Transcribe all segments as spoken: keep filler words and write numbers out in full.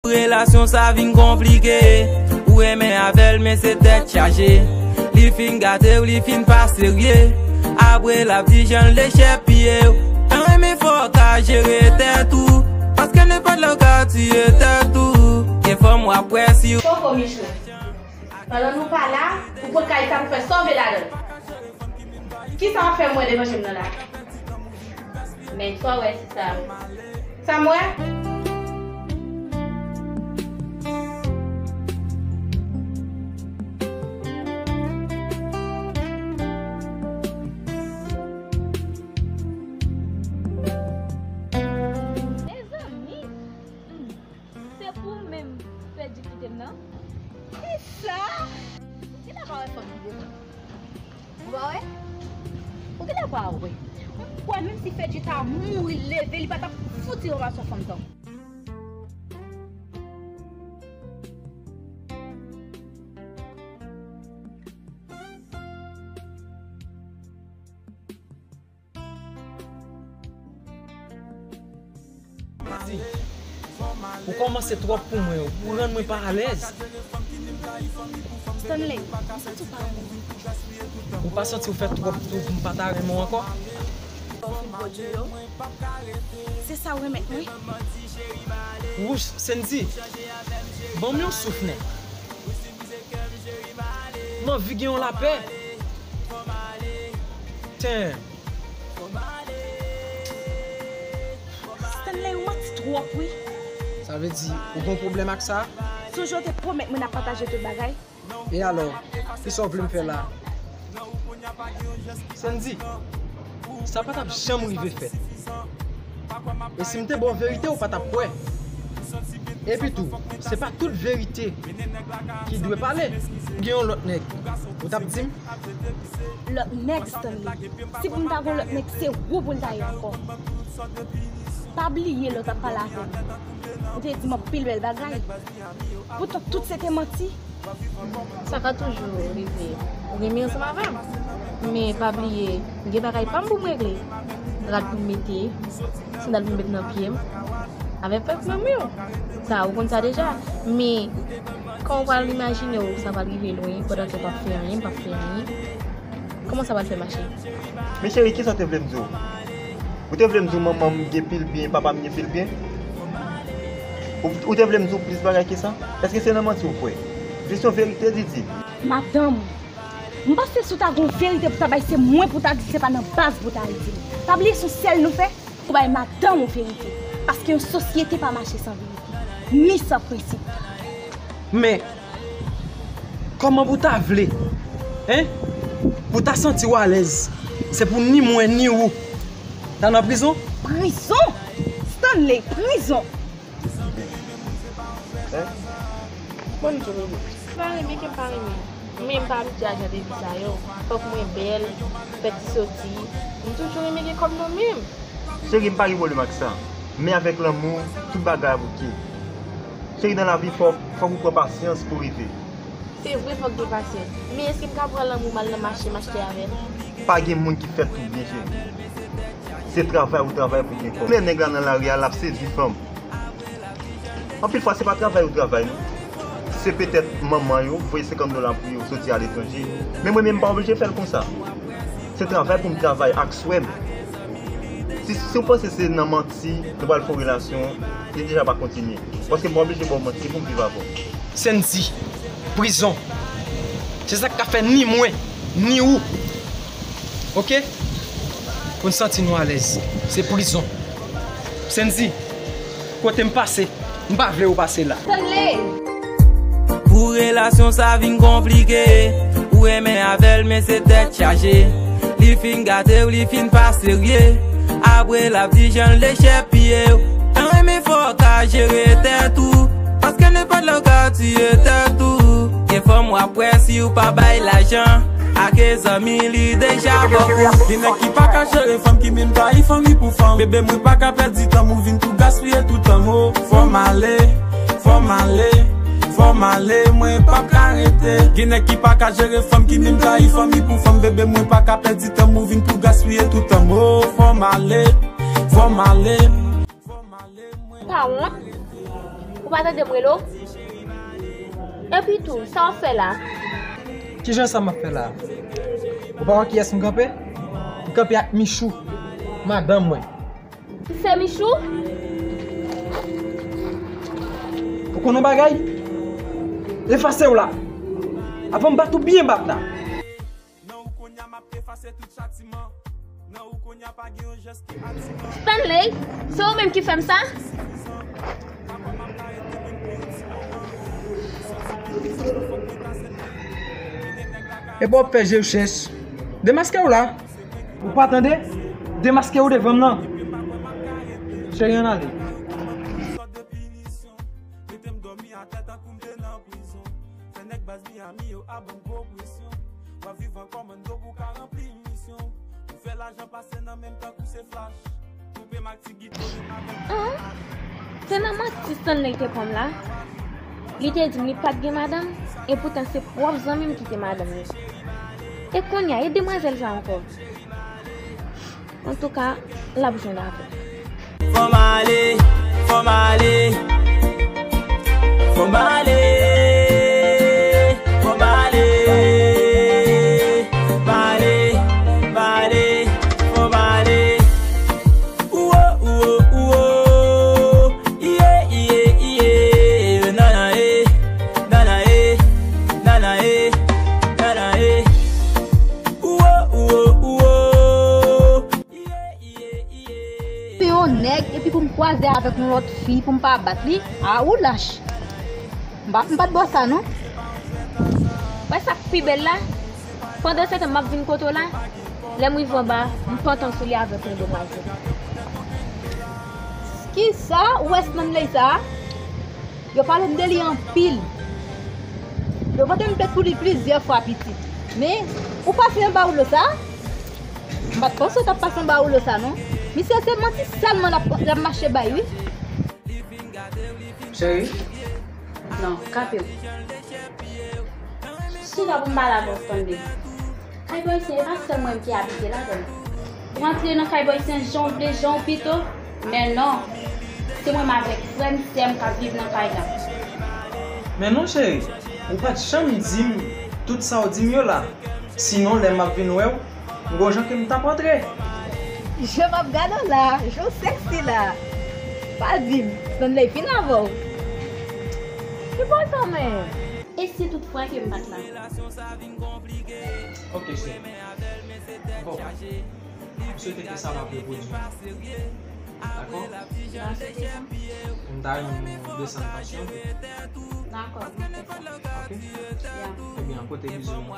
Relasyon sa vin konplike. Ou renmen avè l, men se tèt chaje. Li fin gate w, li fin pa serye. Apre l ap di jan l dechèpiye w. Tan renmen fò w ka jere tèt ou. Paske nenpòt lè w ka tiye tèt ou. Gen fanm w ap wè si w. Kòkò Michou. Pandan nou pa la, ou pot kay sa pou fè sa w vle ladan l. Kisa w ap fè m wè devan je m nan la? Men sa w wè, se sa. Sa m wè? Mezanmi! Hmm. Se pou w menm pèdi kite m nan? Kisa? Ou genlè pa wè fanm ki devan. Ou pa wè? Ou genlè pa wè. Mwen kwè menm si Fedji ta mouri leve, li pa t ap fouti ranmase yon fanm tankou. Di, ou kòmanse twòp pou mwen, ou rann mwen pa alèz. Stanley, m santi w pa renmen m. Ou pa santi w fè twòp tou pou m pa ta renmen w ankò? Ou fin pwodui yo. Se sa w remèt mwen? Wouch, Sendy, ban m yon souf nèt. M anvi gen yon lapè. Ten. Stanley, ou manti twòp, wi. Sa vle di, ou gen pwoblèm ak sa? Sonje w te pwomèt mwen n ap pataje tout bagay. E alò, kisa w vle m fè la? Sendy, sa pa t ap janm rive fèt. E si m te ba w verite, ou pa t ap kwè. Epitou, se pa tout verite ki dwe pale. Gen yon lòt nèg, ou t ap di m? Lòt nèg, Stanley. Si pou m ta gen yon lòt nèg, se ou pou l ta ye ankò. Pa bliye lè w t ap pale avè m, ou te di m anpil bèl bagay. Poutan tout se te manti. Sa ka toujou rive. Ou renmen ansanm avè m. Men pa bliye, gen bagay pa m pou m regle. Rad pou m mete, sandal pou m mete nan pye m. Avèk pèp nan mwen yo. Sa, ou konn sa deja. Men, kòman w pral imajine w, sa pral rive lwen, pandan ke w p ap fè anyen, m p ap fè anyen. Kòman sa pral fè mache? Men cheri, kisa w te vle m di w? Ou te vle m di w manman m gen pil byen, papa m gen pil byen? Ou, ou te vle m di w plis bagay ke sa? Èske se nan manti w kwè? Jis yon verite, Didi. Madanm, m panse si w ta gen yon verite pou w ta bay, se mwen pou w ta di, se pa nan baz pou w ta al di l. Pa bliye se yon sèl nou fè. Ou bay madanm ou verite. Paske yon sosyete pa mache san verite, ni san prensip. Men, kòman pou ta vle, en? Pou ta santi w alèz, se pou ni mwen, ni ou ta nan prizon? Prizon? Stanley, prizon! Hein? Bon, m tou renmen. M pa renmen ke m pa renmen. Men m pa abitye a jan de vi sa yo. Fòk mwen bèl, fè ti soti. M toujou renmen gen kòb nan men m. Cheri, m pa gen pwoblèm ak sa. Men avèk lanmou, tout bagay ap oke. Cheri, nan lavi, fòk, fòk ou pran pasyans pou rive. Se vre, fòk gen pasyans. Men èske m ka pran lanmou m al nan mache, m achte avè l? Pa gen moun ki fèt pou byen, cheri. Se travay ou travay pou gen kòb. Men nèg la nan lari a, l ap sedui fanm. Anpil fwa, se pa travay ou travay, non. Se petèt manman yo voye senkant dola pou yo soti aletranje. Men mwen menm, m pa oblije fè l konsa. Se travay pou m travay ak swè m. Si, si w panse se nan manti nou pral fè yon relasyon, li deja pa kontinye. Paske m pa oblije ba w manti pou m viv avè w. Sendy, prizon. Se sa k ka fè ni mwen, ni ou. Oke? Pou n santi nou alèz. Se prizon. Sendy, kote m pase, m pa vle ou pase la. Stanley! Pou relasyon sa vin konplike, ou renmen avè l, men se tèt chaje. Li fin gate w, li fin pa serye. Apre l ap di jan l dechèpiye w. Tan renmen fò w ka jere tèt ou. Paske nenpòt lè w ka tiye tèt ou. Gen fanm w ap wè si w pa bay lajan. Ake zanmi li deja bòk ou. Gen nèg ki pa ka jere fanm ki menm trayi fanmi pou fanm. Bebe mwen pa ka pèdi tan m, ou vin tou gaspiye tout tan m. Oh, fò m ale, fò m ale, fò m ale, mwen p ap ka rete. Gen nèg ki pa ka jere fanm ki menm trayi fanmi pou fanm. Bebe mwen pa ka pèdi tan m, ou vin tou gaspiye tout tan m. Oh, fò m ale, fò m ale. Pa wont? Ou pa tande m rele w? Epi tou, sa w ap fè la? Kijan sa m ap fè la? Ou pa wè kiyès m kanpe? M kanpe ak Michou, madanm mwen. Se Michou? Ou konn yon bagay? Efase w la. Avan m bat ou byen bat la. Nan ou kounye a m ap efase tout chatiman. Nan ou kounye a pa gen yon jès ki atiran. Stanley, se ou menm ki fè m sa? Epa w ap fè je w chèch. Demaske w la. Ou pa tande? Demaske w devan m nan. Cheri, ann ale. Mete m dòmi atè tankou m te nan prizon. Fè nèg baz Miami yo ap ban m gwo presyon. W ap viv an kòmando pou w ka ranpli misyon. Ou fè lajan pase nan menm tankou se flash. Koupe m ak ti gito menm avèk. An? Se nan manti Stanley te pran m la. Li te di m li pa t gen madanm, e poutan se pwòp zanmi m ki te madanm li. E kounye a, e demwazèl sa ankò? Antouka, l ap jwenn avè l. Fò m ale, fò m ale, fò m ale, fò m ale, m ale, m ale, fò m ale. Uwo, uwo, uwo. Iye, iye, iye. Nana, e, nana, e, nana, e, nana, e. Uwo, uwo, uwo. Se yon nèg, epi pou m kwaze avèk yon lòt fi, pou m pa bat li, a ou lach. M pa, m pa t bò sa, non. Wè sa k pi bèl la? Pandan se tan, m ap vin kote w la, lè m rive anba, m pantan sou li avèk yon demwazèl. Kisa? Ou wè Stanley sa a? Yo pale m de li anpil. Yo vote m plent pou li plizyè fwa, pitit. Men, ou pase anba woulo sa a? M pa t panse w t ap pase anba woulo sa a, non. Misye se manti sèlman l ap, l ap mache bay, wi. Cheri? Non, kanpe w. Chita pou m pale avè w, Stanley. Kay Bòysen, e pa sèl mwen ki abite ladan l. Ou antre nan kay Bòysen jan w vle, jan w pito, men non. Se mwen menm avèk frè m, sè m k ap viv nan kay la. Men non, cheri, ou pa t janm di m tout sa w di m yo la. Sinon, lè m ap vin wè w, m gon jan ke m t ap antre. Jan m ap gade w la, jan w sèksi la. Pa di m, Stanley fin avè w. Ki bò sa menm? E si tout fwa ke m pa t la? Ok, cheri. Bon, m swete ke sa p ap repwodui. Dakò? Bon, se sa. M ta renmen nou desann tansyon an. Dakò, nou fè sa. Ok? Ya. Ebyen, pote bizou nou.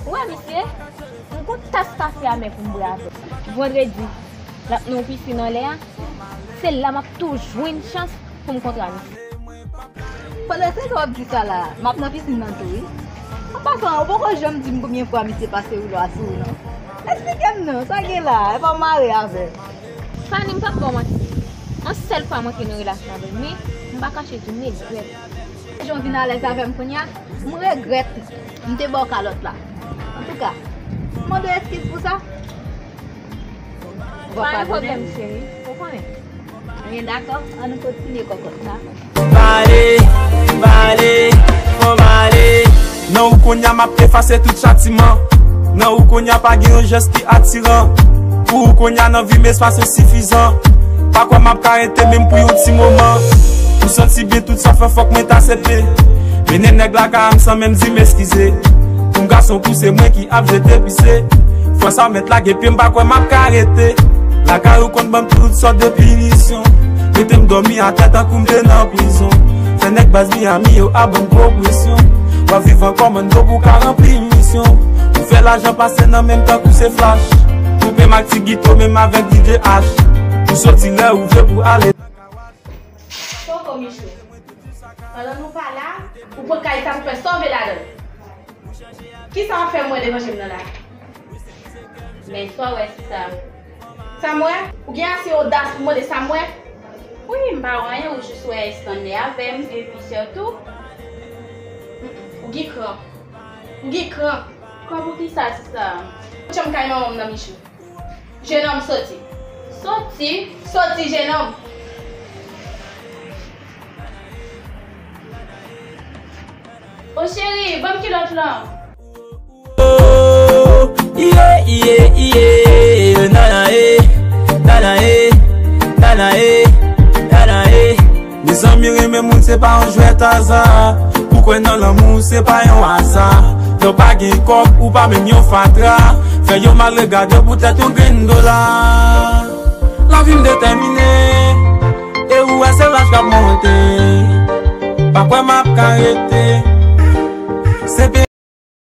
Ou wè misye? M gon tas kafe amè pou m bwè avè l. Vandredi, l ap nan yon pisin anlè a. Se la m ap tou jwenn chans pou m kontre a misye. Pandan se tan w ap di sa la, m ap nan pisin nan tou, wi. An pasan, ou poko janm di m konbyen fwa misye pase woulo a sou ou, non. Eksplike m non, sa gen la, epa w mare avè l. Fanny, m p ap ba w manti. Yon sèl fwa m antre nan relasyon avè l, men m pa kache di m regrèt. Jan w vin alèz avè m kounye a, m regrèt m te ba w kalòt la. Antouka, m mande w eskiz pou sa. Pa gen pwoblèm, cheri. Ou konnen. Ebyen, dakò. Ann nou kontinye kòkòt la. Pale, pale, fò m ale. Nan ou kounye a m ap efase tout chatiman. Nan ou kounye a pa gen yon jès ki atiran. Pou ou kounye a nan vi m espas yo sifizan. Pa kwè m ap ka rete menm pou yon ti moman. Ou santi byen tout sa fè fòk mwen t aksepte. Mennen nèg lakay a m san menm di m eskize. Pou m gason pou se mwen ki ap jete pise. Fwa sa w mèt lage pye m pa kwè m ap ka rete. Lakay ou konn ban m tout sòt de pinisyon. Mete m dòmi atè tankou m te nan prizon. Fè nèg baz Miami yo ap ban m gwo presyon. W ap viv an kòmando pou w ka ranpli misyon. Ou fè lajan pase nan menm tankou se flash. Koupe m ak ti gito menm avèk D J H. Ou soti lè ou vle pou ale. Poko Michou. Pandan nou pa la, ou pran kay sa pou fè sa w vle ladan l. Kisa w ap fè m wè devan je m nan la? Men sa w wè, sista? Sa m wè? Ou gen ase odas pou mande sa m wè? Wi, m pa wè anyen, ou jis wè Stanley avè m, epi sètou. Mm, mm, ou gen kran. Ou gen kran. Kran pou kisa, sista? Chanm kay manman m nan, Michou. Jenòm soti. Soti, soti, jenòm. O cheri, ban m kilòt lan. Oh, iye, iye, iye, nana e, nana e, nana e, nana e. Mezanmi, renmen moun se pa yon jwèt aza. Pou kwè nan lanmou se pa yon aza. Lè w pa gen kòb, ou pa menm yon fatra. Fè yo mal regade w poutèt yon grenn dola.